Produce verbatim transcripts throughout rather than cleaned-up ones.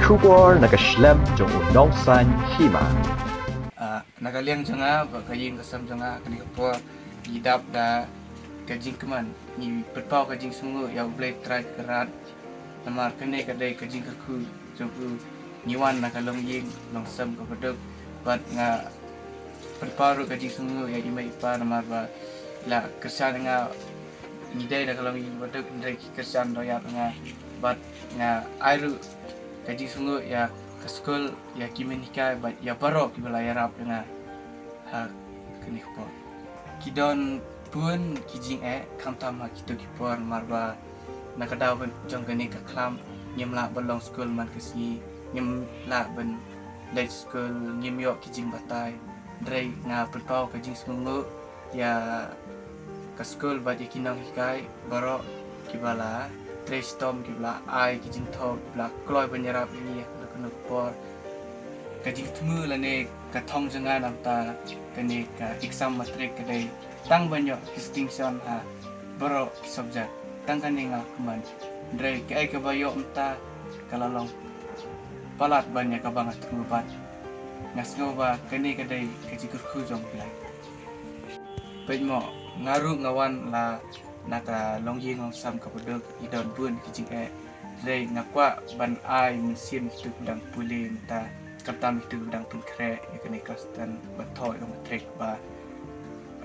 Khubor na ka shlem jong u nongsan hima. Ah, na ka liang jong nga, ba ka ïing ka sem jong nga, kane ka por, ngi dap da ka jingkmen, ngi pynpaw ka jingsngew ïa u Blei Trai Kynrad, namar kane ka dei ka jingkyrkhu jong u, ngi wan na ka longïing longsem kaba duk, bad nga pynpaw ruh ka jingsngew ïa i mei i pa namar ba la kyrshan nga, ngi dei na ka longïing kaba duk, hynrei ki kyrshan doh ïa nga, bad nga ai ruh ka jingsngew ïa ka skul, ïa ki mynhikai bad ïa baroh kiba la ïarap ïa nga ha kane ka por. Ki don bun ki jingeh khamtam ha kito ki por namar ba na ka daw ban jong kane ka khlam ngim lah ban long skul man ka sngi, ngim lah ban leit skul, ngim ïoh ki jingbatai. Hynrei nga pynpaw ka jingsngew ïa ka skul bad ïa ki nonghikai baroh kiba la trei shitom, kiba la ai ki jingthoh, kiba la kloi ban ïarap ïa ngi ha kano kano ka por. Ka jingthmu lane ka thong jong nga na bynta kane ka exam matric ka dei tang ban ïoh distinction ha baroh ki subject. Tang kane nga kmen. Hynrei kaei kaba ïoh mynta ka la long palat ban ïa kaba nga thmu bad nga sngew ba kane ka dei ka jingkyrkhu jong u Blei. Peit mo, nga ruh nga wan la na ka longïing longsem kaba duk, i don bun ki jingeh. Hynrei nga kwah ban ai mynsiem ïa kito ki dang pule mynta, khamtam ïa kito ki dang pynkhreh ïa kane ka stand ban thoh ïa ka matric ba,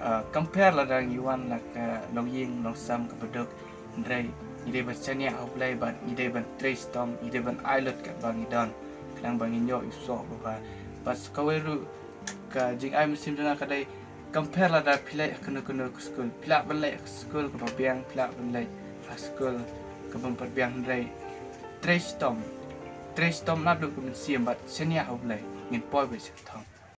ah, compare lada ngi wan na ka longïing longsem kaba duk, hynrei ngi dei ban shaniah ha u Blei bad ngi dei ban trei shitom, ngi dei ban ai lut katba ngi don khnang ba ngin ïoh ïa u soh ba bha. Bad sa kawei ruh ka jingai mynsiem jong nga ka dei, compare lada phi leit ha kano kano ka skul, phi lah ban leit ha ka skul kaba biang, phi lah ban leit ha skul kaba ym pat biang, hynrei trei shitom, trei shitom naduh ka mynsiem bad shaniah ha u Blei, ngin poi beit sha ka thong.